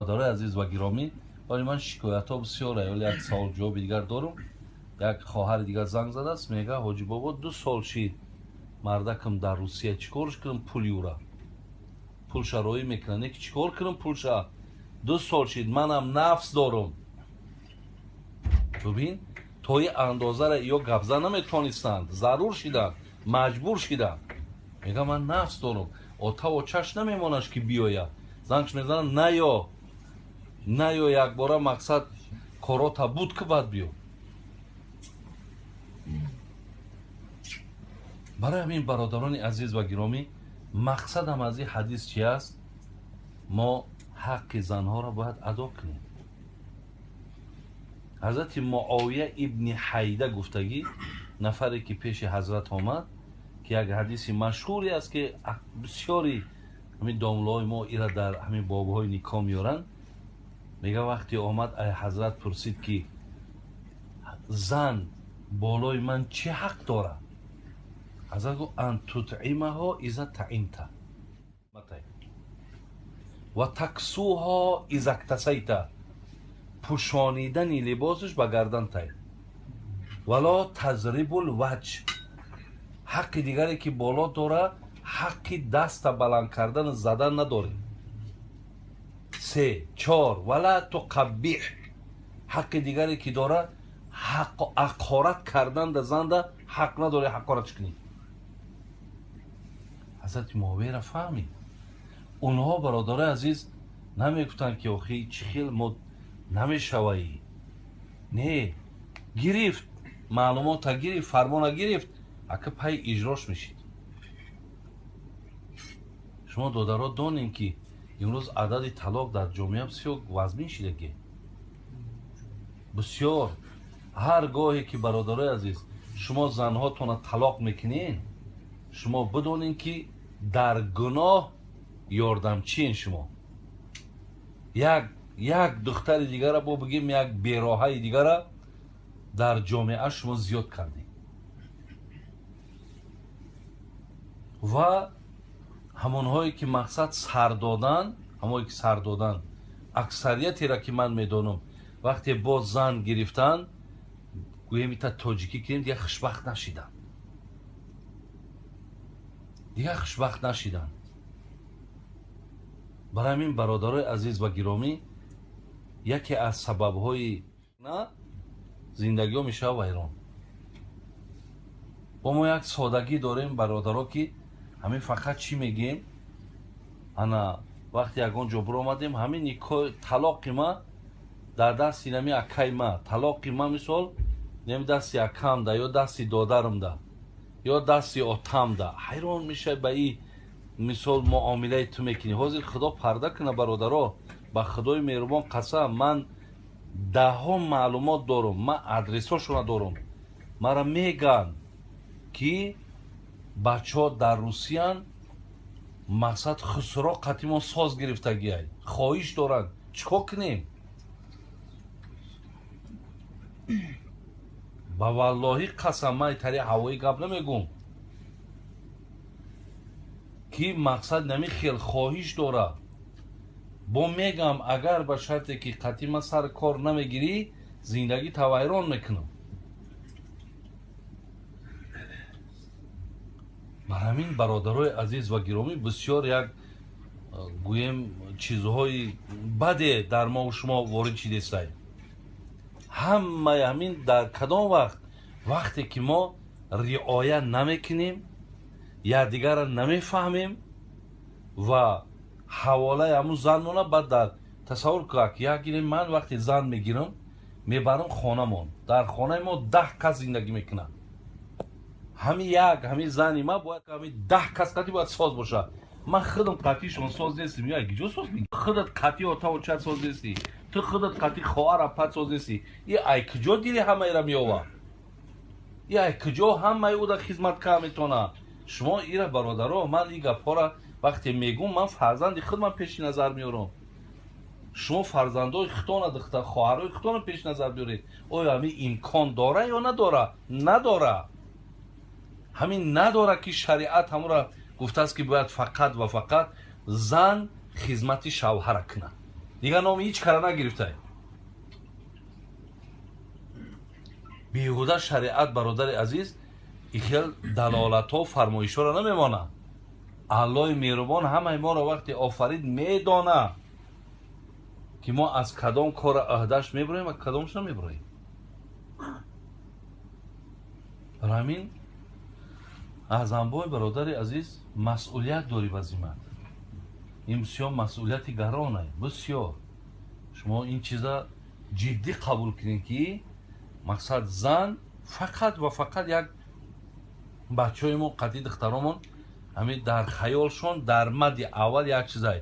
Бародарои азиз ва гиромӣ, вале ман шикоятҳо бисёр, вале як савол ҷавоби дигар дорам. Як хоҳари дигар занг задааст, мегӯяд ҳоҷӣ бобо 2 сол шид мардакам дар Русия, чӣ корш кунам пули ӯра? Пулша роӣ мекунад, не ки чӣ кор кунам пулша? 2 сол шид, манам нафс дорам. Бибин, то ин андозаро ё гапзан наметонистанд, зарур шиданд, маҷбур шиданд. Мегӯяд ман нафс дорам, отаву чаш намемонаш ки биёяд. Зангш мезанад, наё, наё, якбора мақсад корота буд ки баъд биё. Барои ҳамин бародарони азиз ва гиромӣ, мақсадам аз ин ҳадис чи аст? Мо ҳаққи занҳоро бояд адо кунем. Ҳазрати Муовия ибни Ҳайда гуфтагӣ, нафаре ки пеши ҳазрат омад, ки як ҳадиси машҳуре аст ки бисёри ҳамин домлаҳои мо ира дар ҳамин бобҳои никоҳ меоранд. Мега вақте омад ай ҳазрат пурсид ки зан болои ман чӣ ҳақ дорад? Ҳазрат гуфт ан тутъимаҳо иза таимта ва таксуҳо иза ктасайта, пӯшонидани либосаш ба гардан тай, вало тазрибул ваҷ. Ҳаққи дигаре ки боло дора, ҳаққи даста баланд кардану задан надорем. 3, 4, вала туқаббиҳ. Ҳаққи дигаре ки дора, ҳақ ақорат кардан да занда ҳақ надори ҳақорат кунӣ. Ҳазрати Муовияро фаҳмид. Онҳо бародарои азиз намегуфтанд ки охи чӣ хел мо намешаваӣ. Не, гирифт, маълумота гирифт, фармона гирифт, ака пай иҷрош мешид. Шумо додаро донем ки имрӯз адади талоқ дар ҷомеа бисёр вазмин шидаги. Бисёр. Ҳар гоҳе ки бародарои азиз шумо занҳотонро талоқ мекунед, шумо бидонед ки дар гуноҳ ёрдамчиен шумо. Як духтари дигара бо бигем, як бероҳаи дигара дар ҷомеа шумо зиёд кардед. Ва ҳамонҳое ки мақсад сар додан, ҳамоне ки сар додан, аксариятера ки ман медонам, вақте боз зан гирифтан, гӯем ита тоҷикӣ кунем, дигар хушбахт нашиданд. Дигар хушбахт нашиданд. Барои ҳамин бародарои азиз ва гиромӣ, яке аз сабабҳои на зиндагиҳо мешавад вайрон. Бо мо як содагӣ дорем бародаро, ки ҳамин фақат чӣ мегӯем? Ана вақте ягон ҷо биромадем, ҳамин никоҳ талоқи ма дар дасти нами акаи ма, талоқи ма мисол неми дасти акамда ё дасти додарамда ё дасти отамда. Ҳайрон мешавӣ ба ин мисол муомилаи ту мекунӣ. Ҳозир Худо парда куна бародаро, ба Худои меҳрубон қасам, ман даҳҳо маълумот дорам, ман адресҳошона дорам. Мара мегӯянд ки бачаҳо дар Русиян, мақсад хусро қатимон соз гирифтагиай, хоҳиш доранд, чӣ кор кунем? Ба валлоҳи қасам, ман тари ҳавоӣ гап намегӯм, ки мақсад нами хел хоҳиш дора. Бо мегам агар ба шарте ки қатима сар кор намегирӣ, зиндагӣ тавайрон мекунам. Бар ҳамин бародарои азиз ва гиромӣ, бисёр як гӯем чизҳои баде дар мову шумо ворид шидесай. Ҳамаи ҳамин дар кадом вақт? Вақте ки мо риоя намекунем, якдигарро намефаҳмем ва ҳаволаи ҳамун занмона баъд дар тасаввур кунад, як гирем ман вақте зан мегирам, мебарам хонамон. Дар хонаи мо 10 кас зиндагӣ мекунанд. Ҳамин як, ҳамин зани ма бояд ҳамин 10 кас қатӣ бояд соз бошад. Ман худам қатишон соз нестам. Я куҷо соз мегирам? Худат қатӣ отаву чат соз нестӣ. Ту худат қатӣ хоҳар апат соз нестӣ. И ай куҷо дили ҳамаира меёвад? И ай куҷо ҳамаи ӯда хизмат карда метавонад? Шумо ира бародаро, ман ин гапҳоро вақте мегӯм, ман фарзанди худам пеши назар меорам. Шумо фарзандои худтона, духтар, хоҳарои худтона пеши назар биёред. Оё ҳамин имкон дора ё надора? Надора. Ҳамин надора ки шариат ҳамура гуфтааст ки бояд фақат ва фақат зан хизмати шавҳара кунад. Дигар номи ҳеҷ кара нагирифтай. Беҳуда шариат, бародари азиз, и хел далолатҳо, фармоишҳоро намемонад. Аллоҳи меҳрубон ҳамаи моро вақте офарид медона, ки мо аз кадом кора аҳдаш мебуроем ва кадомш намебуроем. Барои ҳамин Аъзамбой, бародари азиз, масъулият дорӣ ба зиммат. Ин бисёр масъулияти гаронае, бисёр. Шумо ин чиза ҷиддӣ қабул кунед, ки мақсад зан фақат ва фақат як бачаҳои мо, қатъи духтаромон ҳамин дар хаёлшон дар мадди аввал як чизай,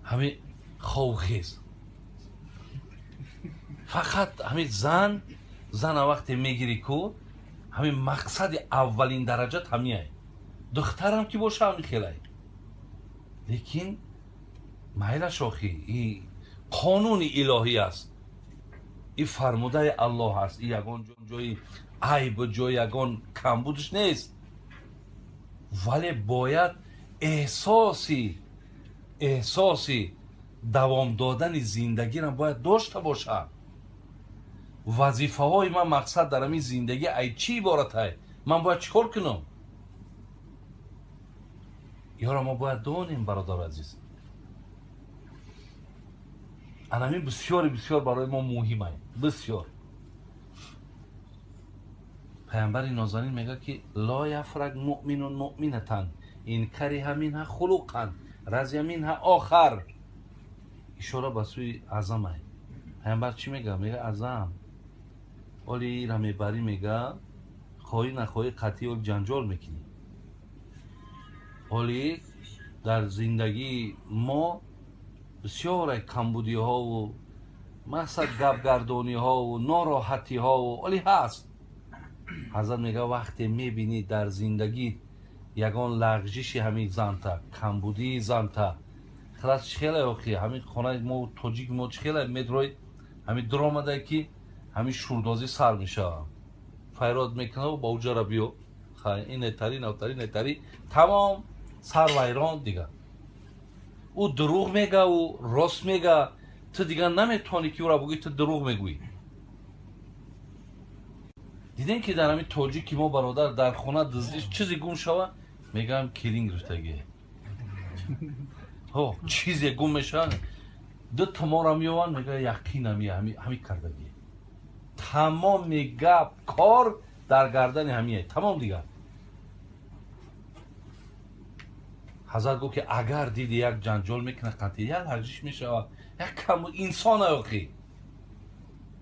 ҳамин ховхез. Фақат ҳамин зан, зана вақте мегирӣ ку, ҳамин мақсади аввалин дараҷат ҳамиай. Духтарам ки боша ҳамин хелай. Лекин майлаш охи, и қонуни илоҳӣ аст, и фармудаи Аллоҳ аст, и ягон ҷои айб, ҷои ягон камбудш нест. Вале бояд эҳсоси давом додани зиндагиро бояд дошта бошад. Вазифаҳои ман, мақсад дар ҳамин зиндагӣ ай чӣ иборатай? Ман бояд чӣ кор кунам? Ёро мо бояд донем, бародари азиз. Анамин бисёри бисёр барои мо муҳимай, бисёр. Паямбари нозанин мегӯяд, ки ло яфрак муъминун муъминатан ин кариҳа минҳа хулуқан разия минҳа охар. Ишора ба сӯи Аъзамай. Паямбар чӣ мегӯяд? Мегӯяд, Аъзам, оли ира мебарӣ, мега, хоҳӣ нахоҳӣ қатъи оли ҷанҷол мекунӣ. Оли дар зиндагии мо бисёре камбудиҳову мақсад гапгардониҳову нороҳатиҳову оли ҳаст. Ҳазрат мега, вақте мебинӣ дар зиндагӣ ягон лағжиши ҳамин занта, камбудии занта, хилас чӣ хеле охи ҳамин хонаи мо, тоҷик мо чӣ хеле медрои ҳамин дуромадае, ки ҳамин шурдозӣ сар мешавад, файрод мекунад, ба уҷара биё, хай инетари навтари нетари, тамом сар вайрон. Дига ӯ дурӯғ мега, ӯ рост мега, ту дига наметавонӣ, ки ӯра бугӯӣ ту дурӯғ мегӯӣ. Дидем, ки дар ҳамин тоҷики мо, бародар, дар хона дуздиш чизе гум шава, мегӯям келин гирифтагӣ. Ҳо, чизе гум мешава, ду томора меованд, мега яқин ҳами кардагӣ. Тамоми гап кор дар гардани ҳамие, тамом дигар. Ҳазрат гуфт, ки агар диди як ҷанҷол мекунад, қатъи як лағжиш мешавад, як кам инсон охи,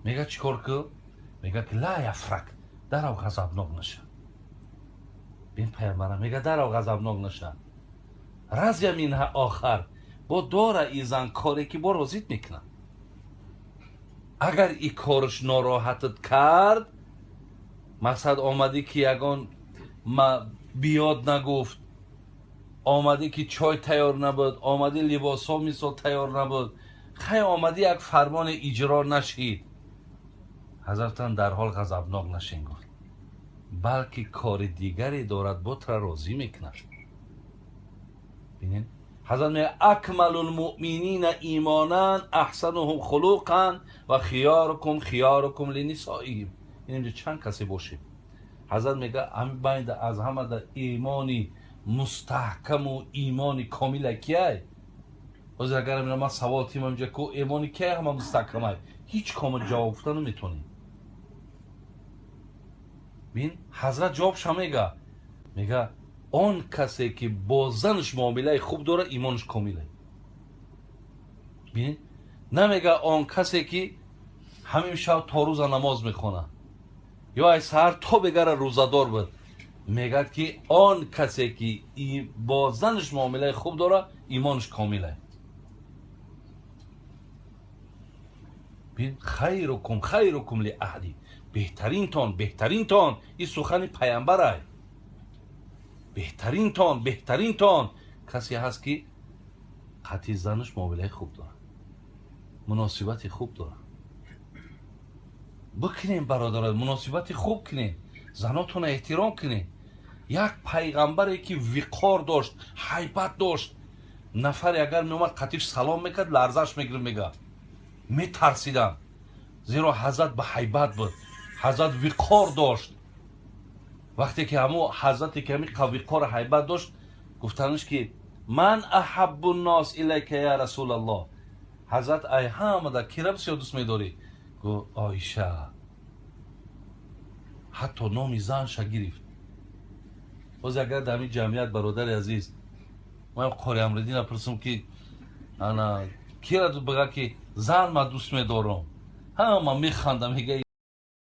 мега чӣ кор кун? Мега ки ла яфрак, дарав ғазабнок наша. Бин, паямбара мега, дарав ғазабнок наша. Разия минҳа охар, бо дора и зан коре, ки бо розит мекунад. Агар и корш нороҳатат кард, мақсад омадӣ, ки ягон биёд нагуфт, омадӣ, ки чой тайёр набуд, омадӣ, либосҳо мисол тайёр набуд, хай омадӣ, як фармоне иҷро нашид, ҳазратан дарҳол ғазабнок нашин, гуфт, балки кори дигаре дорад, ботра розӣ мекунад. Бинед, ҳазрат мега, акмалу лмуъминина имонан аҳсануҳум хулуқан ва хиёрукум хиёрукум линисоиҳим. Инҷо чанд касе бошем? Ҳазрат мега, ҳамин байнда аз ҳамада имони мустаҳкаму имони комила кияй? Ҳозир агар ман савол тимам инҷа, ку имони кияй ҳама мустаҳкамай, ҳеҷ кома ҷавоб гуфта наметавонем. Бин, ҳазрат ҷавобша мега, мега, он касе ки бо занаш муомилаи хуб дорад, имонаш комиле. Бин, намега он касе ки ҳамин шаб то рӯза намоз мехонад ё ай саҳар то бегара рӯзадор буд. Мегӯяд, ки он касе ки бо занаш муомилаи хуб дорад, имонаш комиле. Бин, хайрукум хайрукум ли аҳли, беҳтаринтон беҳтаринтон, ин сухани паямбарай, беҳтаринтон беҳтаринтон касе ҳаст, ки қатъи занаш муомилаи хуб дорад, муносибати хуб дорад. Бикунем, бародарон, муносибати хуб кунем, занотонро эҳтиром кунем. Як пайғамбаре, ки виқор дошт, ҳайбат дошт, Нафаре агар меомад, қатиш салом мекард, ларзаш мегирифт, мега, метарсиданд, зеро ҳазрат ба ҳайбат буд, ҳазрат виқор дошт. Вақте ки ҳамо ҳазрате ки ҳамин виқору ҳайбат дошт, гуфтанаш ки: "من أحب الناس إليك يا رسول الله?" Ҳазрат, ай ҳамада кира бисёр дӯст медорӣ? Гуфт: "Оиша". Ҳатто номи занша гирифт. Боз агар дар ҳамин ҷамъият, бародари азиз, ман Қори Амриддина пурсам, ки ана кира, бига ки зан ман дӯст медорам, ҳама механда, мега.